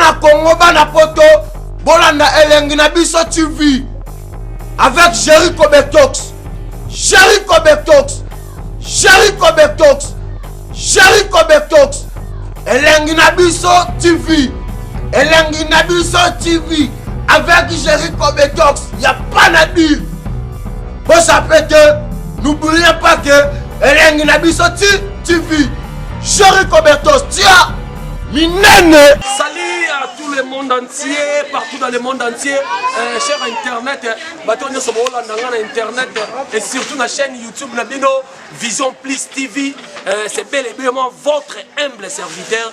Bana Congo, bana poto, bolanda elengi na biso TV avec Jericho Betox. Jericho Betox. Jericho Betox. Jericho Betox. Elengi na biso TV. Elengi na biso TV avec Jericho Betox. Y a pas à dire. Bosape te, n'oubliez pas que Elengi na biso TV. Jericho Betox, tia minene. Salut à tout le monde entier, partout dans le monde entier, cher internet, bato nyonso boolanda nga na internet et surtout na chaîne YouTube na bino Vision Plus TV, c'est bel et bien votre humble serviteur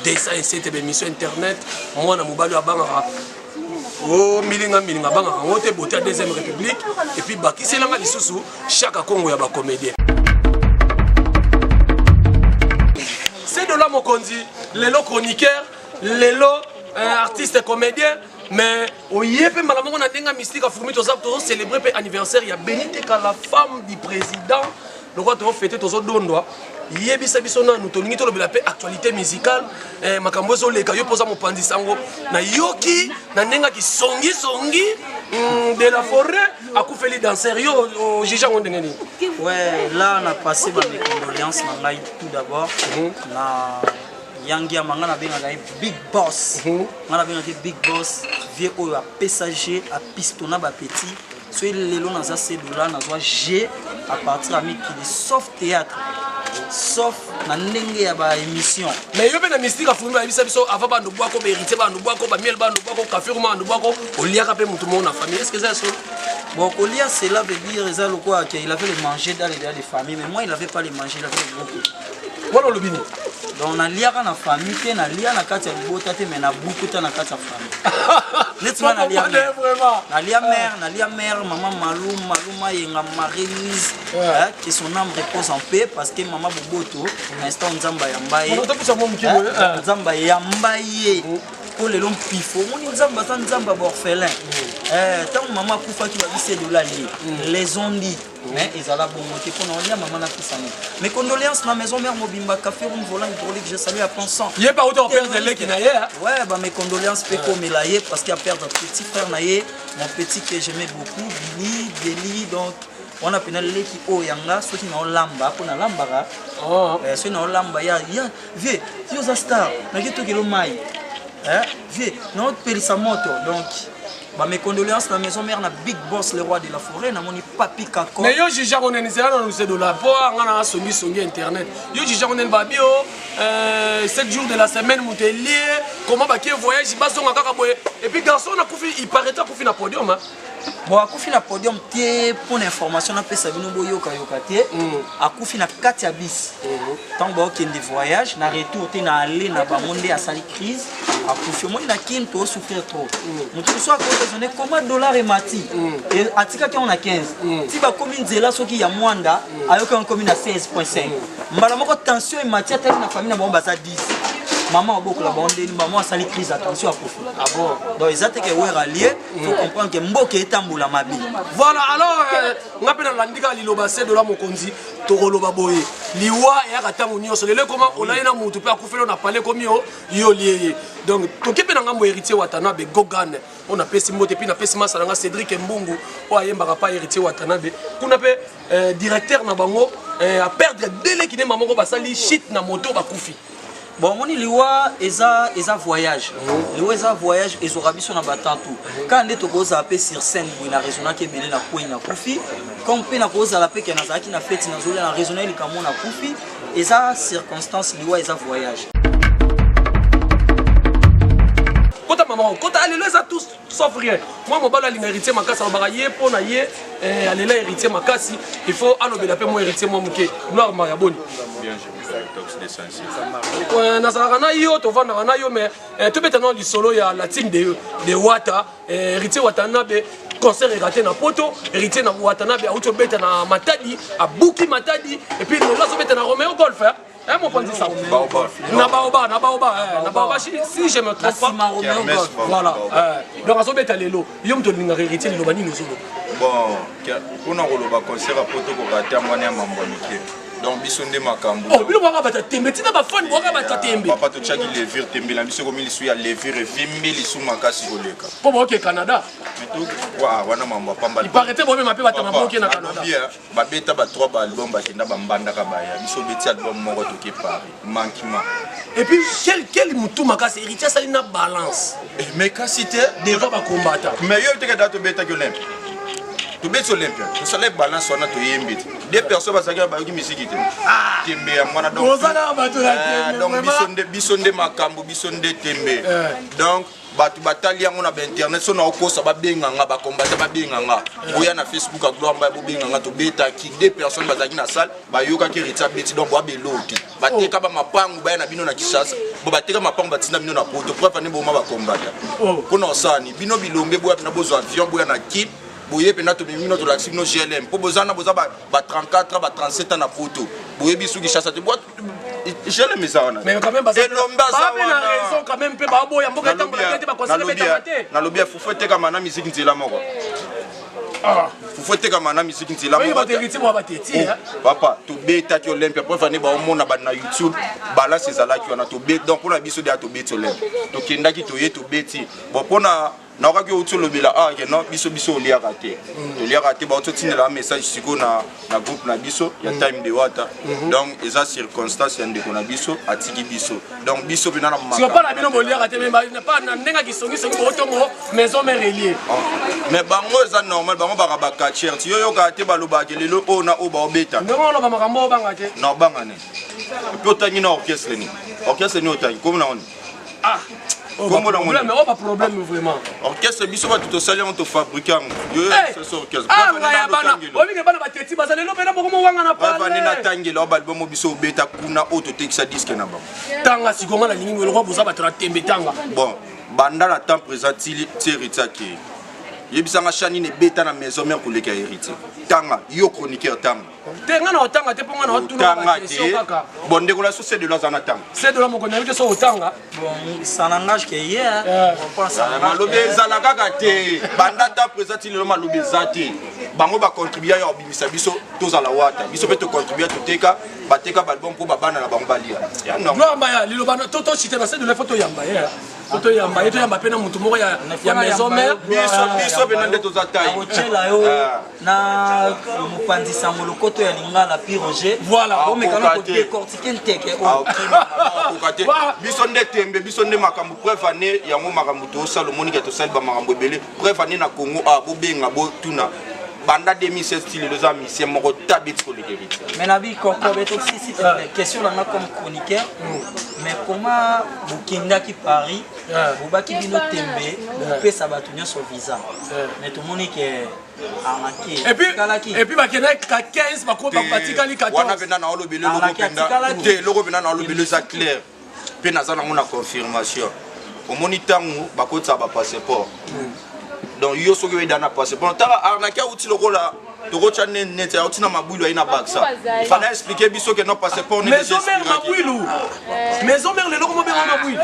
207 émission internet, mwana mobali abangaka o milinga milinga abangaka yango te beauté ya deuxième république et puis bakiselanga lisusu chaque Congo ya bacomédien. C'est de là mokonzi, lelo chroniqueur, lelo artiste comédien, mais oye pe mbala moko na ndenge mystique afumi toza tozo célébrer pe anniversaire ya Beniteka, la femme du président. Lokola tozo fêter, tozo dondwa. Yebisa biso nanu, tolingi tolobela pe actualité musicale, makambo ezoleka yo poza mopanzi sango na yoki na ndenge kisongi songi, de la forêt akufeli danser yo o juge yango ndenge nini? Ouais, là on a passé ba mes condoléances na ngai tout d'abord na Yangi ya manga na bengaka ye Big Boss. Nga na bengaka ye Big Boss, vieux oyo apesa G, apistona ba petit. Soki lelo naza cedula, nazwa G à partir ya mikili, sauf théâtre, sauf na ndenge ya ba émission. Mais yo pe na mystique afumi bayebisa biso avant bando bwako ba héritier bando bwako ba miel bando bwako kafir bando bwako oliaka pe mutu moko na famille. Est-ce que ça solo? Bon, kolia cela veut dire eza lokola que il avait le manger dans les dans les familles, mais moi il avait pas le manger, il avait le beaucoup. Wana olobi nini? Donc naliaka na famille te, nalia na kati ya libota te, mais nabukuta na kati ya famille. Neti nga nalia mère. Nalia mère, nalia mère, maman Malou, Malou Mayenga, Marie-Louise, hein, que son âme repose en paix, parce que maman Boboto, instant Nzamba yamba ye. Hein, Nzamba yamba ye. Po lelo mpifo, omoni Nzamba aza Nzamba ba orphelin. Tango maman akufaki babisi edola lie. Les ont dit. Mais ezala bongo te pona olia maman na pesa nini. Mes condoléances na maison mère mobimba café room volant hydraulique je salue à pensant. Ye pa auto perdre leki na ye. Ouais ba mes condoléances pe komela ye parce qu'il a perdre petit frère na ye, mon petit que j'aimais beaucoup Billy, Deli donc on a pena leki oyo yanga soki na olamba pona lambaka. Soki na olamba ya ya vieux, yo za star, na ke tokelo mai. Hein vieux, na opelisa moto donc ba mes condoléances na maison mère na Big Boss le roi de la forêt na moni Papi Kako. Mais yo juge ko neni zela na nous dollars po nga na songi songi internet. Yo juge ko neni ba bio 7 jours de la semaine mutelier comment ba ki voyage ba songa kaka boye et puis garçon na kufi il paraît akufi na podium hein. Bon akufi na podium te pour information na pesa bino boyoka yoka te. Akufi na kati ya bis. Tant ba okende voyage na retour te na aller na bango nde asali crise. Akufi omoni na kin to souffrir trop. Mutu mosusu ako raisonner comment dollar emati. Et atikaki yango na 15. Ti bakomi nzela soki ya Mwanda ayoki yango komi na 16.5. Mbala moko tension emati atali na famille na bango baza 10. Maman obokola bango ndeni maman asali crise ya tension akufi. Ah bon? Donc eza te ke wera lié, faut comprendre que mboka etambola mabe. Voilà, alors nga pe nalandi kaka liloba se dola mokonzi tokoloba boye liwa eyaka ntango nyonso lelo ekoma olali na mutu mpe akufeli na palais komi yo yo lie ye donc toke mpe na ngambo héritier Watanabe Gogan oyo napesi mbote mpe napesi masa na nga Cédric Mbungu oyo ayembaka pa héritier Watanabe kuna mpe directeur na bango a perdre délai kinema moko basali shit na moto bakufi. Bon, moni liwa eza eza voyage. Liwa eza voyage ezwaka biso na batantu. Kaka nde tokozala pe sur scène boye na raisonnaki ebele na kwei na kufi. Comme pe na kozala pe ke nazalaki na feti nazolia na raisonnaki likambo na kufi. Eza circonstance liwa eza voyage. Kota mama, kota lelo eza tous sauf rien. Moi mobali alinga héritier makasi alobaka ye mpo na ye alela héritier makasi, il faut alobela pe moi héritier moi moke. Gloire Maria boni. Bien, je Tox de Sansi. Nazalaka na yo, tovandaka na yo, mais tobeta na lisolo ya la team de Wata, héritier Watanabe, concert raté na poto, héritier na Watanabe auti obeta na Matadi, abuki Matadi, et puis lelo azobeta na Romeo Golf, hein? Hein, mon point ça. Baoba. Na Baoba, na Baoba, hein, na Baoba, si je me trompe pas. Kermesse, Baoba. Voilà. Donc azobeta lelo, yo moto olingaka héritier liloba nini ozoloba? Bon, mpona koloba concert ya poto korater yango wana ya mambo ya mike. Donc biso nde makambo. Oh, bino bwaka bato ya tembe, tina bafani bwaka bato ya tembe. Papa totiaki levure, tembe na biso ekomi lisu ya levure, evimbi lisu makasi koleka. Mpo baoke Canada. Wa wana mambo ya pamba. Il paraît bomema mpe bato ya maboke na Canada. Babeta ba 3 ba album bakenda bambandaka baya. Biso beti album moko toke Paris. Manquement. Et puis quel mutu makasi héritier asali na balance. Eh, mais kasi te devant ba combattant. Mais yo teke da tobetaki Olympia. Tobeti Olympia. Tosala balance wana toyembi te. Deux personnes bazalaki bayoki misiki te. Ah. Tembe ya mwana donc. Ozala bato na eh, tembe. Donc biso nde biso nde makambo biso nde tembe. Eh. Donc bato batali yango na bainternet so naokosa babenga nga bakombata babenga nga boya na facebook ya gloire mbaya bobenga nga tobetaki deux personnes bazalaki na salle bayokaki héritier abeti donc boa beloo te bateka ba mapangu baya na bino na kinshasa bo bateka mapangu batinda bino na poto preuve ane boma bakombata mpo na osani bino bilombe boya mpena bozwa avion boya na kin boye mpena tomemi bino tolakisi bino glm mpo boza na boza ba 34 ba 37 ans na poto boyebi su kinshasa te glm eza wana elombe aza wana quand même mpe baboya mboka etambola te bakonsele betama te nalobi ya fufu etekama na misiki nzela moko ah. Fufu etekama na misiki nzela moko oh, papa tobetaki olympia preuve ane baomona bato na youtube balance ezalaki wana tobeti donc mpona biso deya tobeti olympia tokendaki toye tobeti bon mpona naokaki outi olobela ah ke non biso biso oliaka te mm. toliaka te bauti otindela message sikoyo na, na groupe na biso ya mm. time de wata mm -hmm. donc eza circonstance ya ndeko na biso atiki biso donc biso mpena na mpa na bino boliaka te na ndenge ya kisongisongi botongo maison mère elie oh. mais bango eza normal bango baka bacatcher ti yo yokaka te balobaka lelo oyo na oyo baobeta ndenge oloba makambo obanga te na obanga nini epuis otangi na orchestre nini orchestre nini otangi komi na oni ah kombo na problème oyo ba problème vraiment orchestre biso bato tosali yango tofabrike yango yoyo orchestre ah bana obike bana bateti baza lelo mpena boko mowanga na pale natangela oyo balbum biso obeta kuna oyo totekisa diske na bango tanga sikoyo nga nalingi eloko boza bato na tembe tanga bon banda na temps présent ti héritier akei yebisanga cha nini ebeta na maison mère koleka héritier tanga yo chroniqueur tanga te nga na otanga te mpo nga na otuna question kaka bon ndeko na so cedelo aza na tanga cedelo mokonzi nayebi te so otanga bon ça n'engage que ye malobi ezala kaka te banda ta présent ti lelo malobi eza te bango bacontribua ya kobimisa biso tozala wata biso mpe tocontribua toteka bateka baalbum mpo babana na bango balia gloire mbaya liloba tochite na cedelo fo toyamba ye po toyamba ye toyamba mpe na motu moko ya maison mère biso biso mpena nde toza tai akotyela yo ah. na mopanzi sango lokoto ya lingala pi roger voilà omekana kodecortike nteke okoka te biso nde tembe biso nde makambo preuve ane yango makambo tosala omonike tosali bamakambo ebele preuve ane na congo a ah, bobenga botuna banda 2016 ti lelo eza misien moko tabeti koleka héritier mais nabi koko beto si si question nanga comme chroniqueur mm. mais comment bokendaki paris bobaki bino tembe bopesa bato nyonso visa mais tomoni ke et puis bakendaki ka 15 batikali 14 wana mpenza naolobela eloko mpenza te eloko mpenza naolobela eza clair mpe naza nango na confirmation omoni ntango bakotisaka bapasseport hmm. donc yo soki oyeda na passeport tala arnaki auti lokola tokotya neti auti na mabwilu aye na baksa fana explike biso ke no passeport maison mère mabwilu maison mère lelo komobenga mabwilu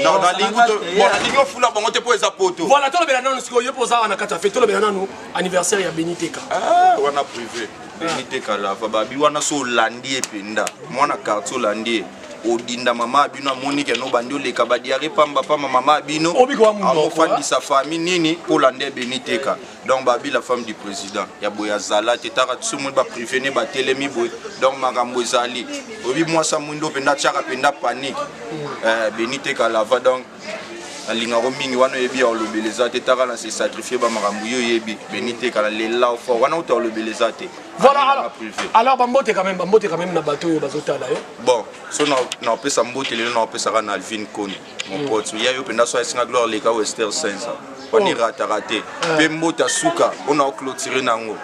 non nalingi ofula bango te mpo eza poto voilà tolobela nanu sikoyo yo mpo oza na kati ya fe tolobela nanu anniversaire ya beni teka ah, wana privé Beni te kalava babi wana so olandi ye mpenza mwana quartier olandi ye odinda mama ya bino amoni ke no bandi oleka badiare pamba pamba mama ya bino amofandisa famille nini mpo olanda ye beni teka donc babi la femme du président ya boye azala te taka tisomoni baprive ne batelemi boye donc makambo ezali oyebi mwasi ya mwindo mpenza atiaka mpenza panique eh, beni teka lava donc nalingako mingi wana oyebi ya olobela eza te taka na se sacrifie bamakambo yo oyebi beni te kala lela fort wana uta olobela eza te voilà alors, alors bambote quand même bambote quand même na bato oyo bazotala yo bon so naopesa mbote lelo naopesaka na alvin koni mon mm. pote ya yo mpenza so ayesinga gloire leka wester senza wana erataka te mpe mbote ya suka oyo naoclotire na yango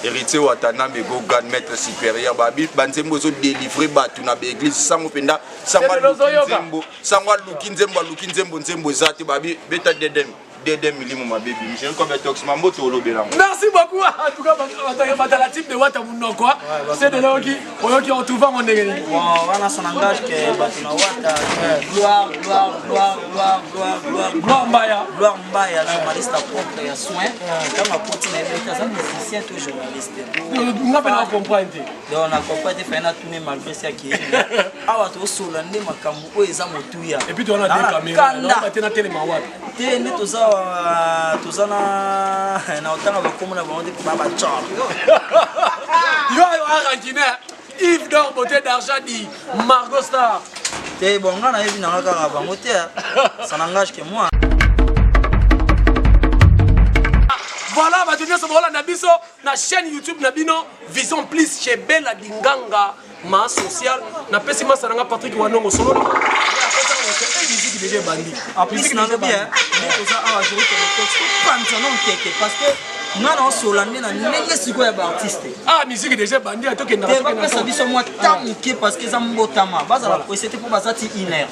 héritier watanabe gogan maître supérieur banzembo ezodelivre bato na baeglise sango mpenza sango aluki nzembo sango aluki nzembo aluki nzembo nzembo eza te babi beta dedem Dede milimo mabe ebimi Jerry Kobetox mamboto olobela ngo. Merci beaucoup en tout cas bato la team de Wata Munoko c'est de oyoki oyoki on trouve ngo ndenge nini. Bon wana ça n'engage que bato na Wata gloire gloire gloire gloire gloire gloire gloire Mbaya gloire Mbaya journaliste propre ya soin ntango akoti na yebi aza musicien to journaliste. Nga pe na comprendre te. Donc na comprendre te fallait na tourner malgré ça qui awa tosolola nde makambo oyo eza motuya. Et puis towana deux caméras na te na telema wapi. Te nde toza toza na na otanga bakombo na bango te ba bacor. Yo ayo argentine Yves d'or beauté d'argent dit Margot Star. Te bon nga nayebi nanga kaka bango te ça n'engage que moi. Voilà bato nyonso baolanda biso na chaîne YouTube na bino Vision Plus chez Bella Dinganga ma social napesi masa na nga Patrick Wanongo solo na musique déjà ebandi en plus nalobi toza awa jeri topanza no nkeke parce que nga na osola nde na ndenge sikoyo ya baartiste ah musique déjà ebandi tokendaka bapesa biso mwa temps moke parce que eza mbotama bazala presse te mpo baza ti une heure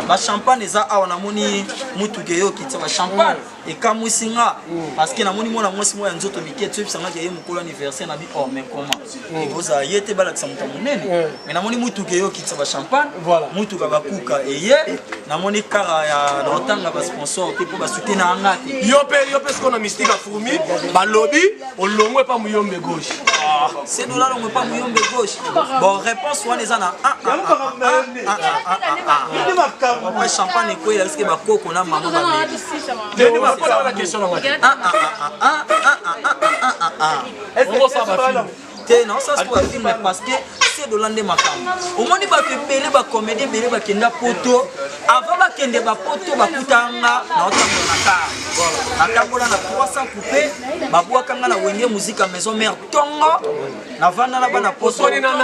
bachampagne eza awa namoni motuka eyokitisa bachampagne Ekamwisi nga parce que namoni mwana mwasi moko ya nzoto mike toyebisa nga ke ye mokolo anniversaire na bi oh mais comment mm. ekozala ye te balakisa moto ya monene mm. mais namoni motuka eyokitisa ba champagne motuka bakuka eye namoni kara ya naotanga ba sponsor te mpo basoutenaka nga te yo mpe yo mpe sikoyo na mystique ya fourmi balobi olongwe epa muyombe gauche ah. sedola longwe epa muyombe gauche bon réponse wana eza na après champagne ekwela parceke bakoko na mama bameli te naosala sikoyo ya filme parce que sedola nde makambo omoni bato ebele bacomédie ebele bakenda poto avant bakende bapoto bakutanga naotambola na kar natambola na 300 coupe babwaka nga na wenge muzika maison mare tongo navanda na bana poto te nga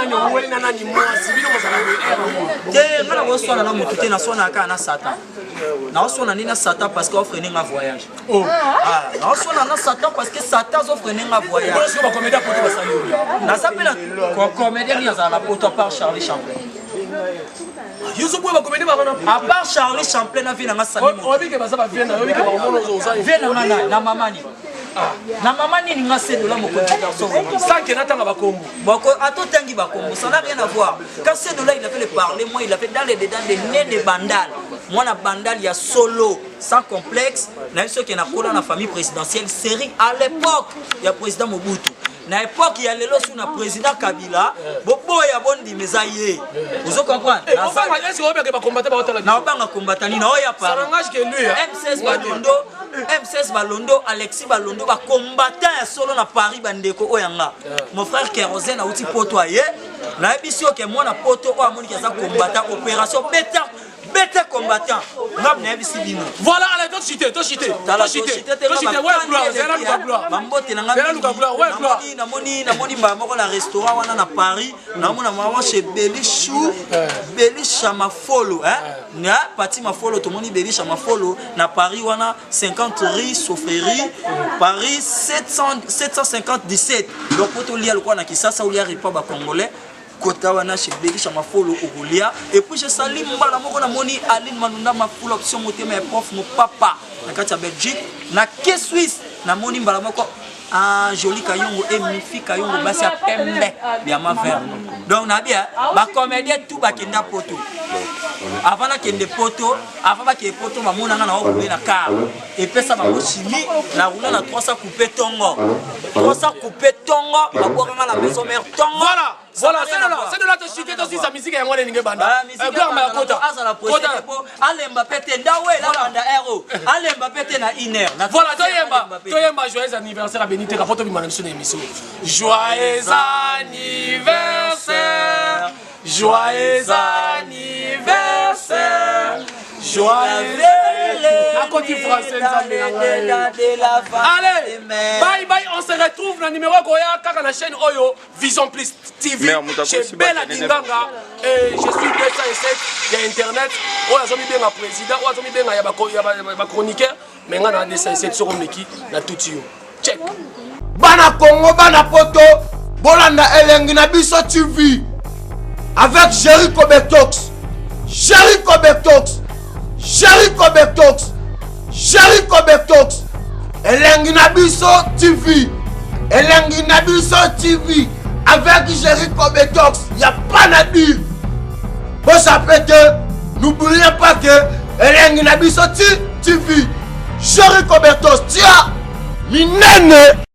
nakoswana na motu te naswanaka kaka na satan naoswana nde na satan parce que ofrene nga voyage oh. ah, naoswana na satan parce que satan azofrene nga voyage naza mpe na comédien nini azala na poto apart charlie champlain à part charlie champlain na vie na nga sami na nga na mama nini ah. na mama nini nga sedola mokonzi garçon sanke natanga bakombo bako ata otangi bakombo ça n'a rien à voir quand sedola il avait le parler moi il avait dans les dedans de né de bandal mwana bandal ya solo sans complexe nayebi soki nakola na famille présidentielle série à l'époque ya président mobutu na époque ya lelo su na président kabila boboya bondima eza ye ozo comprendre naobanga combattant nini oya paris m16 balondo m16 balondo alexis balondo bacombattant ya solo na paris bandeko oyo yanga mon frère kerosene auti poto aye nayebisi yo ke mwana poto oyo amoniki aza combattant opération beta beta combattant nga nayebisi bino voilà allez to chite to chite to chite to chite ouais gloire zela luka gloire bambote na nga namoni namoni namoni mbala moko na restaurant wana na Paris namona mama chez Belichou Belisha Mafolo hein na Pati Mafolo tomoni Belisha Mafolo na Paris wana 50 riz Sofreri Paris 700 757 donc po tolia lokola na Kisasa olia repas ba congolais kota wana chez Belisha Mafolo okolia et puis je salue mbala moko namoni Aline Manunda Mafula option motema ya prof mopapa na kati ya Belgique na ke Suisse namoni mbala moko ah, Jolie Kayongo et Mifi Kayongo basi ya pembe diamant vert donc nabi ba comédien tout bakenda poto avant nakende poto avant bakende poto bamonanga na okule na car epesa bango chimie na roula na 300 coupe tongo 300 coupe tongo babwakanga na maison mère tongo voilà voilà c'est de là c'est de là to chute to sisa musique yango elingi ebanda ah, gloire maya kota azala presse po alemba pe te ndawe elabanda ero alemba pe te na une heure voilà toyemba toyemba joyeux anniversaire à Benite ka poto bimana biso na émission joyeux anniversaire Joyeux anniversaire Joyeux akoti français nzambe na ngai allez bye bye on se retrouve na numéro koya kaka na chaîne oyo Vision Plus TV chez Bella Dinganga et je suis 207 ya internet oyo azomibenga président oyo azomibenga ya ba chroniqueur mais nga na 207 soko meki na tuti yo check bana congo bana poto bolanda elengi na biso tv avec jericho betox jericho betox jericho betox Jericho Betox elengi na biso TV elengi na biso TV avec Jericho Betox ya pas na dire bosape te n'oubliez pas que elengi na biso ti TV Jericho Betox tia minene.